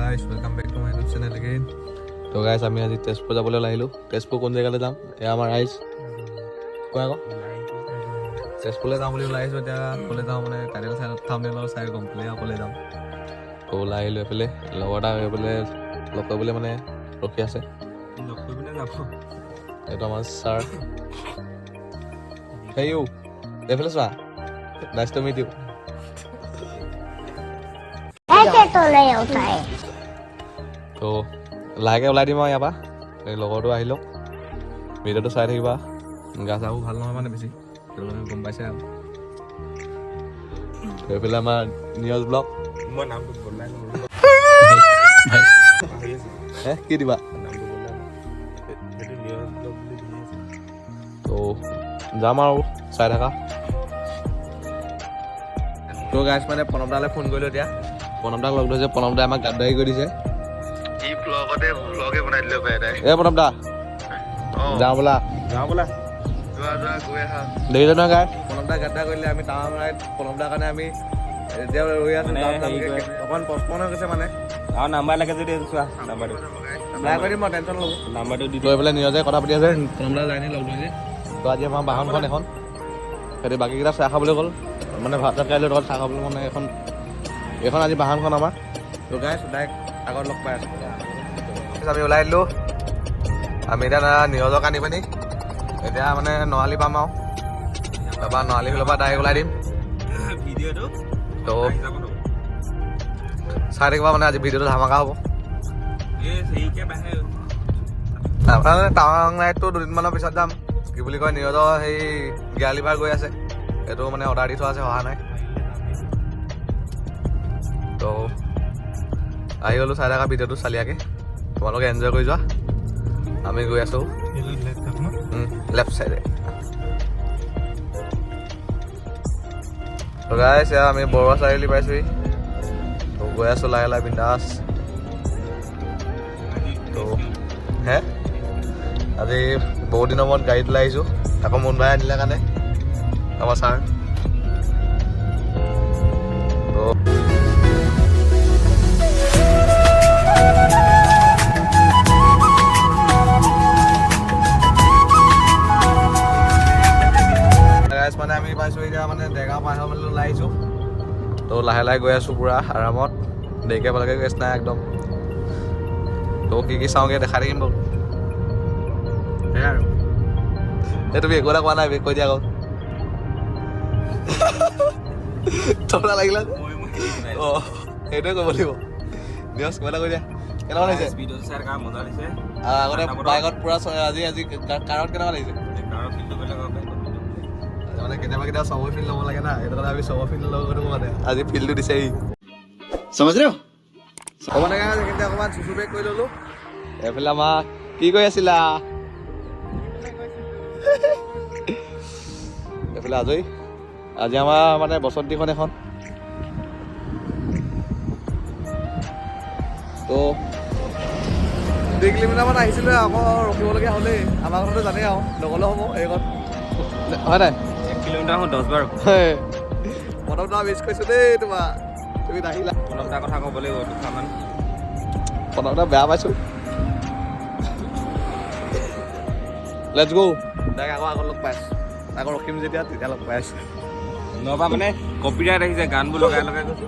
Guys, welcome back to my YouTube channel again. তো guys, আমি আজি তেজপুৰ যাবলৈ ওলাই আহিলোঁ। তেজপুৰ কোন জেগালৈ যাম, এয়া আমাৰ ৰাইজ। কোৱা আকৌ। তেজপুৰলৈ যাওঁ বুলি ওলাই আহিছোঁ। এতিয়া ক'লৈ যাওঁ মানে টাইটেল চাই, থাম্বনেইলৰ চাই গম পালে আৰু ক'লৈ যাম। তো ওলাই আহিলোঁ। এইফালে লগৰ এটা এইফালে লগ কৰিবলৈ মানে ৰখি আছে। লগ কৰিবলৈ যাব। এইটো আমাৰ ছাৰ। হেই ইউ, এইফালে চোৱা। Nice to meet you. ऐसे तो नहीं होता है। তো লাহেকৈ ওলাই দিম আৰু ইয়াৰ পৰা। এই লগৰটো আহি লওক, ভিডিঅ'টো চাই থাকিবা। গা চাবোৰ ভাল নহয় মানে বেছি, সেইটো কাৰণে গম পাইছে আৰু। তো এইফালে আমাৰ নিৰজ ব্লগ। মই নামটো বদলাই লওঁ। পাহৰি আছো। হে, কি দিবা? নামটো বদলাই লওঁ। সেইটো নিৰজ ব্লগ বুলি দি আছে। তো যাম আৰু, চাই থাকা। তো গাইজ, মানে প্ৰণৱ দালৈ ফোন কৰিলোঁ। এতিয়া প্ৰণৱ দাক লগ ধৰিছে। প্ৰণৱ দাই আমাক গাদ্দাৰি কৰি দিছে। ই ব্লগতে ব্লগে বনাই দিলে পাৰে তাই। এই প্ৰণৱ দা, যাওঁ বোলা। যাওঁ বোলা। যোৱা যোৱা, গৈ আহা। দেখিছে নহয় গাইজ, প্ৰণৱ দাই গাদ্দাৰ কৰিলে। আমি টাৱাং ৰাইড প্ৰণৱ দাৰ কাৰণে আমি এতিয়া ৰৈ আছো। মানে যাম হেৰি যামকে। অকণমান পষ্টপন হৈ গৈছে মানে। আৰু নাম্বাৰ লাগে যদি এইটো চোৱা নাম্বাৰটো। ট্ৰাই কৰি দিম মই, টেনশ্যন ল'ব। নাম্বাৰটো দি। লৈ পেলাই নিৰজে কথা পাতি আছে। প্ৰণৱ দা যায় নি, লগ ধৰিছে। তো আজি আমাৰ বাহনখন এখন, সিহঁতে বাকীকেইটা চাহ খাবলৈ গ'ল, মানে ভাত চাত খাই লৈ চাহ খাবলৈ। মানে এইখন আজি বাহনখন আমাৰ। তো গাইজ, ডাইৰেক্ট আগত লগ পাই আছোঁ। আমি ওলাই দিলোঁ। আমি এতিয়া নিৰজক আনি পানি এতিয়া মানে নআলি পাম আৰু তাৰপৰা নআলি ফালৰ পৰা ডাইৰেক্ট ওলাই দিম। ভিডিঅ'টো তো আহি যাব ন। চাই থাকিবা, মানে আজি ভিডিঅ'টো ধামাকা হ'ব। এই হেৰিকে বাহে। তাৰপৰা মানে টাৱাং ৰাইডটো দুদিনমানৰ পিছত যাম। কি বুলি কয়, নিৰজৰ সেই গিয়াৰ লিভাৰ গৈ আছে, সেইটো মানে অৰ্ডাৰ দি থোৱা আছে, অহা নাই। তো আহি গ'লোঁ। চাই থকা ভিডিঅ'টো চালিয়াকৈ তোমালোকে এনজয় কৰি যোৱা। আমি গৈ আছোঁ লেফ্ট চাইডে। তো গাইছ, এয়া আমি বৰুৱা চাৰিআলি পাইছোহি। তো গৈ আছোঁ লাহে লাহে, বিন্দাছ। তো হে আজি বহুত দিনৰ মূৰত গাড়ীত ওলাই আহিছোঁ। আকৌ মুনবাই আনিলে কাৰণে আমাৰ ছাৰ। তো গাইছ, মানে আমি পাইছোঁ এতিয়া, মানে দেৰগাঁও পাৰ হৈ ওলাই আহিছোঁ। তো লাহে লাহে গৈ আছোঁ পূৰা আৰামত, দেৰিকৈ পালেগৈ কেছ নাই একদম। তো কি কি চাওঁগৈ দেখাই থাকিম বাৰু। সেয়াই আৰু। এই তুমি একো এটা কোৱা নাই, কৈ দিয়া আকৌ। তবলা লাগিলা। অঁ, সেইটোৱে ক'ব লাগিব। নিৰজ, কিবা এটা কৈ দিয়া, কেনেকুৱা লাগিছে? ভিডিঅ'টো চাই থকা মজা লাগিছে। আৰু আগতে বাইকত পূৰা আজি আজি কাৰত কেনেকুৱা লাগিছে? কাৰৰ ফিল্ডটো বেলেগ আৰু বাইকৰ ফিল্ডটো বেলেগ। মানে কেতিয়াবা কেতিয়াবা চবৰ ফিল্ড ল'ব লাগে না, সেইটো কাৰণে আমি চবৰ ফিল্ড ল'ব গ'লো। মানে আজি ফিল্ডটো দিছে ই। समझ रहे हो? হ'ব লাগে। সেইখিনিতে অকণমান চুচু বেগ কৰি ল'লো। এইফালে আমাৰ কি কৰি আছিলা? এইফালে আজৰি। আজি আমাৰ মানে বসন্তীখন এখন। তো 2 কিলোমিটাৰমান আহিছিলোঁ, আকৌ ৰখিবলগীয়া হ'লেই। আমাৰ কথাটো জানেই আৰু, নগ'লেও হ'ব এইকণ, হয় নাই? 1 কিলোমিটাৰ হ'ল 10 বাৰ। প্ৰণৱ দা মিছ কৰিছোঁ দেই তোমাৰ, তুমি নাহিলা। প্ৰণৱ দাৰ কথা ক'ব লাগিব দুষাৰমান। প্ৰণৱ দা বেয়া পাইছোঁ। Let's go. ডাইৰেক্ট আকৌ আগত লগ পাই আছোঁ। আকৌ ৰখিম যেতিয়া, তেতিয়া লগ পাই আছোঁ। নহবা মানে কপিৰাইট আহিছে, গানবোৰ লগাই লগাই গৈছো।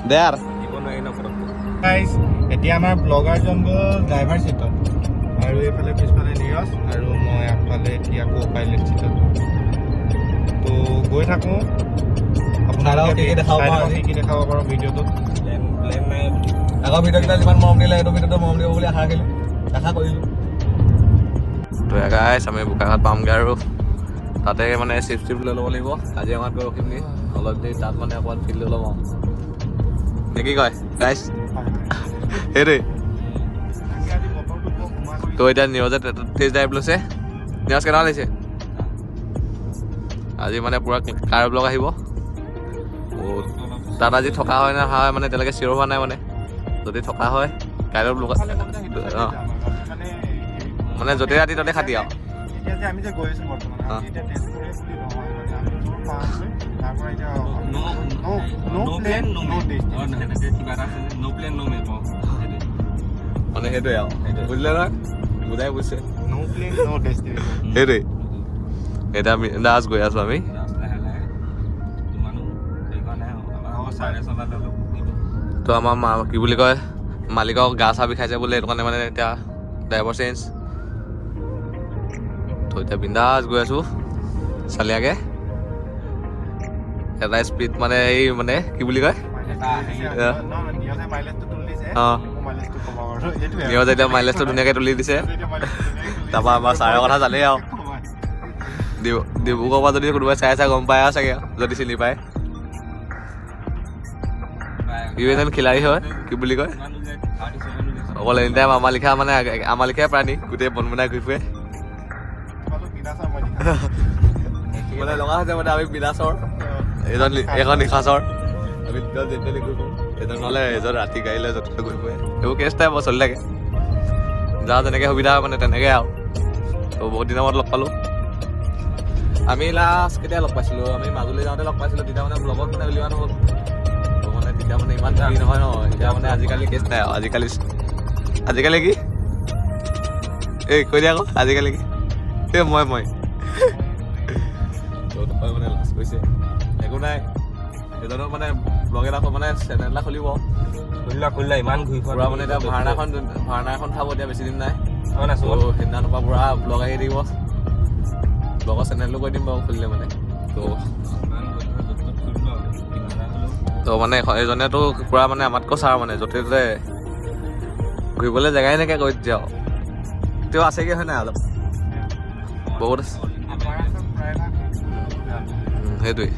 দে আৰু। দিব নোৱাৰি ন পটককৈ। গাইজ, এতিয়া আমাৰ ব্লগাৰজন গ'ল ড্ৰাইভাৰ চিটত আৰু এইফালে পিছফালে নীৰজ আৰু মই আগফালে এতিয়া কো পাইলট চিটত। তো গৈ থাকোঁ। চাই কি কি দেখাব চাই পাৰোঁ থাকক। আজি। কি কি দেখাব পাৰোঁ ভিডিঅ'টোত। প্লেন প্লেন নাই বুলি। আগৰ ভিডিঅ'কেইটা যিমান মৰম দিলে, এইটো ভিডিঅ'টো মৰম দিব বুলি আশা ৰাখিলোঁ, আশা কৰিলোঁ। তো গাইছ, আমি বোকাখাত পামগৈ আৰু তাতে মানে চিপছ টিপ লৈ ল'ব লাগিব। কাজিৰঙাত গৈ ৰখিম নি অলপ দেৰি, তাত মানে অকণমান ফিল লৈ ল'ম আৰু, নে কি কয় গাইছ? সেইটোৱেই। তাকে আজি বতৰটো বৰ গোমা কৰি তো এতিয়া নীৰজে টেষ্ট ড্ৰাইভ লৈছে। নীৰজ, কেনেকুৱা লাগিছে আজি? মানে পূৰা কাৰ ব্লগ আহিব। তাত আজি থকা হয় নে হয়, মানে এতিয়ালৈকে চিয়'ৰ হোৱা নাই। মানে যদি থকা হয় কাইলৈ ব্লগ। ফালে গ'লে সেইটো চাইডে অঁ। যাম আৰু। মানে হেৰি মানে য'তে ৰাতি ত'তে খাটি আৰু। এতিয়া যে আমি যে গৈ আছো বৰ্তমান, আমি এতিয়া তেজপুৰে বুলি নহয়, মানে আমি য'ৰ পাওঁগৈ তাৰ পৰা এতিয়া No plan, no destination. কিবা এটা আছে ন' প্লেন ন' মেপ। মানে সেইটোৱে আৰু, বুজিলে নহয়? বুজাই বুজিছে। No plan, no destination. সেইটোৱে। এতিয়া আমি দাস গৈ আছো আমি। লাহে লাহে মানুহ সেইকাৰণে আমাৰ চাৰে চলালে অলপ। তো আমাৰ মা কি বুলি কয়, মালিকক গা চা বিষাইছে বোলে, সেইটো কাৰণে মানে এতিয়া ড্ৰাইভাৰ চেঞ্জ। তো এতিয়া বিন্দাছ গৈ আছো চালিয়াকে, এটা স্পীড মানে এই মানে কি বুলি কয়, নিৰজে মাইলেজটো তুলি দিছে। মোৰ মাইলেজটো কমাব আৰু সেইটোৱে। নিৰজে এতিয়া মাইলেজটো ধুনীয়াকৈ তুলি দিছে। তাৰপৰা আমাৰ ছাৰৰ কথা জানেই আৰু। ডিব্ৰুগড়ৰ পৰা যদি কোনোবাই চাই চাই গম পায় আৰু চাগে, যদি চিনি পায়, ইউ এজন খিলাৰী হয়, কি বুলি কয়, অকল এনি টাইম আমাৰ লিখা, মানে আমাৰ লিখাই প্ৰাণী গোটেই বন বনাই ঘূৰি ফুৰে। মানে লগা হৈছে মানে আমি বিলাচৰ এজন, এখন নিশাচৰ, আমি দুজন জেনেৰেলি ঘূৰি ফুৰোঁ। এজন নহ'লে এজন ৰাতি গাড়ী লৈ য'ত ঘূৰি ফুৰে, সেইবোৰ কেছ টাইপ চলি থাকে, যাৰ যেনেকৈ সুবিধা হয় মানে তেনেকৈ আৰু। ত' বহুত দিনৰ মূৰত লগ পালোঁ আমি। লাষ্ট কেতিয়া লগ পাইছিলোঁ? আমি মাজুলী যাওঁতে লগ পাইছিলোঁ। তেতিয়া মানে ব্লগত মানে উলিওৱা নহ'ল। ত' মানে তেতিয়া মানে ইমান ফ্ৰী নহয় ন। এতিয়া মানে আজিকালি কেছ নাই আৰু। আজিকালি কি, এই কৈ দিয়া আকৌ, আজিকালি কি? এই মই ত' মানে লাজ কৰিছে, একো নাই। এজনো মানে ব্লগ এটা মানে চেনেল এটা খুলিব। খুলিলা খুলিলা, ইমান ঘূৰি পূৰা মানে এতিয়া ভাওনা এখন খাব, এতিয়া বেছি দিন নাই। সেইদিনাখনৰ পৰা পূৰা ব্লগ আহি থাকিব। ব্লগৰ চেনেলটো কৈ দিম বাৰু খুলিলে মানে। ত' মানে এজনেতো পূৰা মানে আমাতকৈ ছাৰ, মানে য'তে ত'তে ঘূৰিবলৈ জেগাই নাইকিয়া কৰি দিছে আৰু। তেওঁ আছেগৈ হয় নাই? অলপ বহুত আছে। সেইটোৱেই।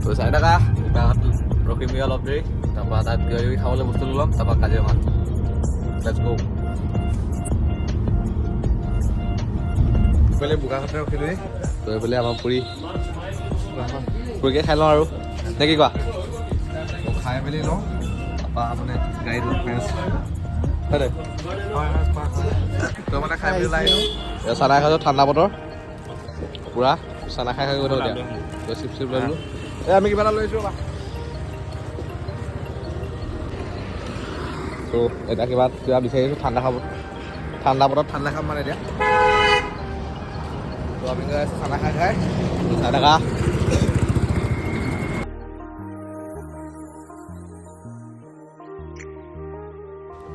তো চাই থাকা, বোকাখাত ৰখিমগৈ অলপ দেৰি, তাৰপৰা তাত কিবা কিবি খাবলৈ বস্তু লৈ ল'ম, তাৰপৰা কাজিৰঙা। Let's go. এইফালে বোকাখাতে ৰখিলোৱেই। তো এইফালে আমাৰ পুৰি পুৰিকে খাই লওঁ আৰু, নে কি কোৱা? খাই মেলি লওঁ, তাৰপৰা মানে গাড়ীত লগ পাই আছোঁ। হয়। হয় হয়, কোৱা। তো মানে খাই মেলি ওলাই আহিলোঁ। চানা খাইছোঁ, ঠাণ্ডা বতৰ, পূৰা চানা খাই খাই গৈ থাকোঁ এতিয়া। তো চিপ চিপ লৈ ল'লোঁ। এই আমি কিবা এটা লৈ আহিছোঁ ৰ'বা। তো এতিয়া কিবা কিবা বিচাৰি আহিছোঁ ঠাণ্ডা খাব, ঠাণ্ডা বতৰত ঠাণ্ডা খাম মানে এতিয়া। তো আমি গৈ আছোঁ চানা খাই খাই, চাই থাকা।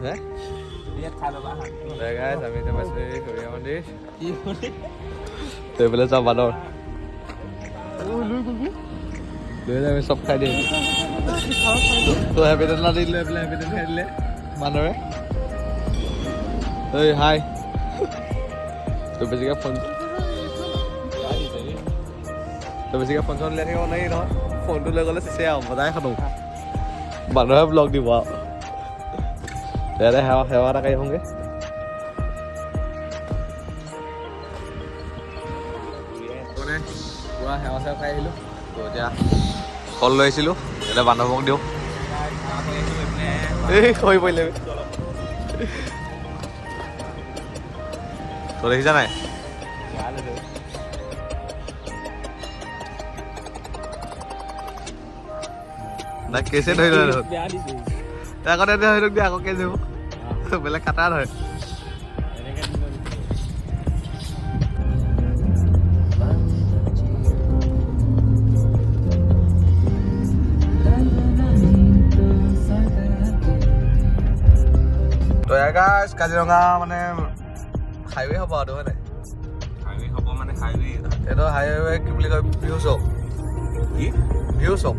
হে guys, আমি এতিয়া পাইছোঁ এই সৰিয়া মন্দিৰ। তো এইফালে চাওঁ, বান্দৰ লৈ যায়, আমি চব খাই দিম। তো হেপি এটা দি দিলে, এইফালে হেপি খাই দিলে বান্দৰে। ঐ হাই। তো বেছিকৈ ফোন, তো বেছিকৈ ফোন চোন উলিয়াই থাকিব নোৱাৰি নহয়। ফোনটো লৈ গ'লে চেচে আৰু, মজাই খানো, মানুহে ব্লগ দিব আৰু। ইয়াতে সেৱা সেৱা এটা কৰি আহোঁগৈ। মানে পূৰা সেৱা চেৱা খাই আহিলোঁ। তো এতিয়া কল লৈ আহিছিলোঁ, এতিয়া বান্ধৱক দিওঁ। এই খৰি পৰিলে। তই দেখিছা নাই? না কেছে ধৰি লয় দেখোন। আগতে ধৰি লওক, আকৌ কেছ দিব, বেলেগ কাটা ধৰে। তো গাইজ, কাজিৰঙা মানে হাইৱে হ'ব আৰু, হয় নাই? হাইৱে হ'ব মানে হাইৱে। এইটো হাইৱে কি বুলি কয়, ভিউ চক। কি? ভিউ চক,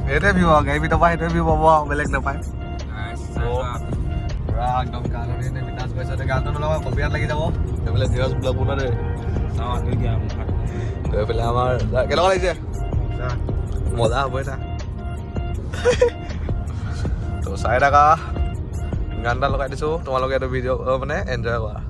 সেইটোৱে ভিউ আৰু, গাড়ী ভিতৰৰ পৰা সেইটোৱে ভিউ পাব আৰু, বেলেগ নাপায়। পুৰা একদম গান শুনি বিন্দাছ গৈছে। গানটো নলগাওঁ, কপিৰাইট লাগি যাব। এইফালে ধীৰজ ব্লগ বনোৱা দেই। তো এইফালে আমাৰ কেনেকুৱা লাগিছে? মজা হ'বই না। তো চাই থাকা, গান এটা লগাই দিছোঁ, তোমালোকে এইটো ভিডিঅ' মানে এনজয় কৰা।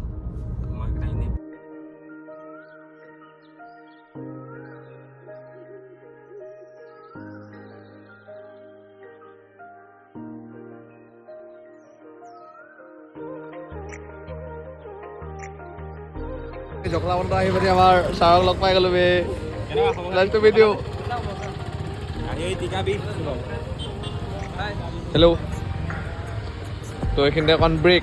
জখলাবন্ধ আহি পানি আমাৰ ছাৰক লগ পাই গ'লো বে। Nice to meet you. এই টিকা বিষ। হেল্ল', তো এইখিনিতে অকণ ব্ৰেক।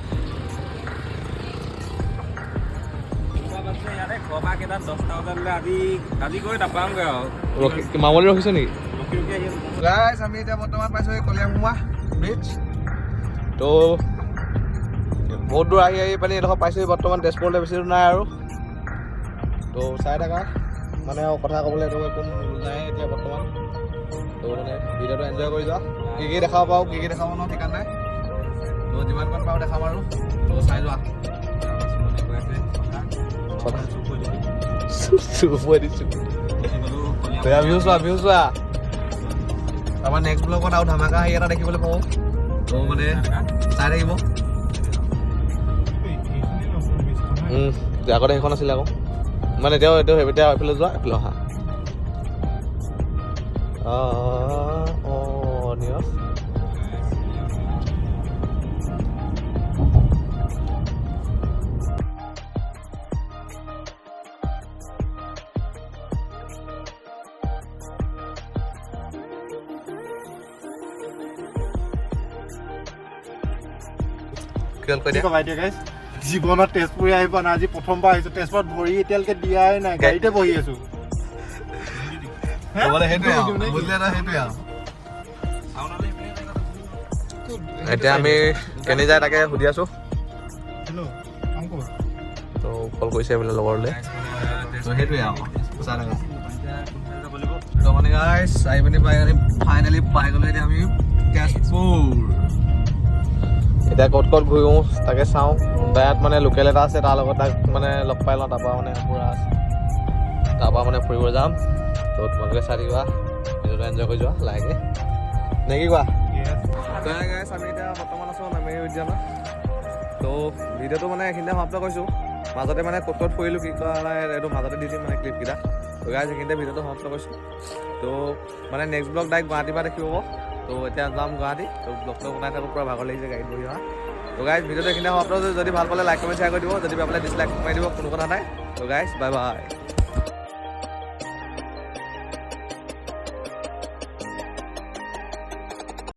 ইয়াতে ঘৰৰ পৰা কেইটা 10টা বজাত আজি আজি গৈ নাপাওঁগৈ আৰু। ৰখি মামলি ৰখিছে নেকি? ৰখি ৰখি আহি আছো। গাইজ, আমি এতিয়া বৰ্তমান পাইছোঁ এই কলিয়াভোমোৰা ব্ৰিজ। তো বহুত দূৰ আহি আহি পানি এডোখৰ পাইছোঁহি বৰ্তমান। তেজপুৰলৈ বেছি দূৰ নাই আৰু। তো চাই থাকা, মানে আৰু কথা ক'বলৈ এইটো একো নাই এতিয়া বৰ্তমান। তো মানে ভিডিঅ'টো এনজয় কৰি যোৱা। কি কি দেখাব পাৰোঁ, কি কি দেখাব নোৱাৰোঁ ঠিকান নাই। তো যিমানকণ পাৰোঁ দেখাম আৰু। তো চাই যোৱা। গৈ আছে কথা চুপ হৈ দিছোঁ। চুপ হৈ দিছোঁ। তো এয়া ভিউ চোৱা, ভিউ চোৱা। আমাৰ নেক্সট ব্লগত আৰু ধামাকা হেৰি এটা দেখিবলৈ পাব। তো মানে চাই থাকিব। এইখনেই নতুন ব্ৰিজখন হয়? আগতে সেইখন আছিলে আকৌ। মানে এতিয়াও এতিয়াও এতিয়া এইফালে যোৱা, এইফালে অহা। অঁ অঁ নীৰজ। কি হ'ল কৈ কি দিয়া। ক'বা এতিয়া গাইজ? জীৱনত তেজপুৰ আহি পোৱা নাই, আজি প্ৰথমবাৰ আহিছো। তেজপুৰত ভৰি এতিয়ালৈকে দিয়াই নাই, গাড়ীতে বহি আছো। ক'বলৈ সেইটোৱে আৰু, বুজিলে ন, সেইটোৱে আৰু। এতিয়া আমি কেনি যায় তাকে সুধি আছো। হেল্ল' অংকুৰ। তো কল কৰিছে বোলে লগৰলৈ। তো সেইটোৱে আৰু, চাই থাকা। তো মানে গাইছ, আহি পিনি পাই ফাইনেলি পাই গ'লো এতিয়া আমি তেজপুৰ। এতিয়া ক'ত ক'ত ঘূৰিওঁ তাকে চাওঁ। ইয়াত মানে লোকেল এটা আছে, তাৰ লগত তাক মানে লগ পাই লওঁ, তাৰপৰা মানে পূৰা তাৰপৰা মানে ফুৰিব যাম। তো তোমালোকে চাই থাকিবা, ভিডিঅ'টো এনজয় কৰি যোৱা লাহেকৈ, নে কি কোৱা? তো গাইছ, আমি এতিয়া বৰ্তমান আছোঁ নামেৰি উদ্যানত। তো ভিডিঅ'টো মানে এইখিনিতে সমাপ্ত কৰিছোঁ। মাজতে মানে ক'ত ক'ত ফুৰিলোঁ, কি কৰা নাই, এইটো মাজতে দি দিম মানে ক্লিপকেইটা। তো গাইছ, এইখিনিতে ভিডিঅ'টো সমাপ্ত কৰিছোঁ। তো মানে নেক্সট ব্লগ ডাইৰেক্ট গুৱাহাটীৰ পৰা দেখিব পাব। তো এতিয়া যাম গুৱাহাটী। তো ব্লগটো বনাই থাকোঁ, পূৰা ভাগৰ লাগিছে গাড়ীত বহি অহা। তো গাইজ, ভিডিঅ'টো এইখিনিতে সমাপ্ত কৰিছোঁ। যদি ভাল পালে লাইক, কমেণ্ট, শ্বেয়াৰ কৰি দিব। যদি বেয়া পালে ডিছলাইক মাৰি দিব, কোনো কথা নাই। তো গাইজ, বাই বাই।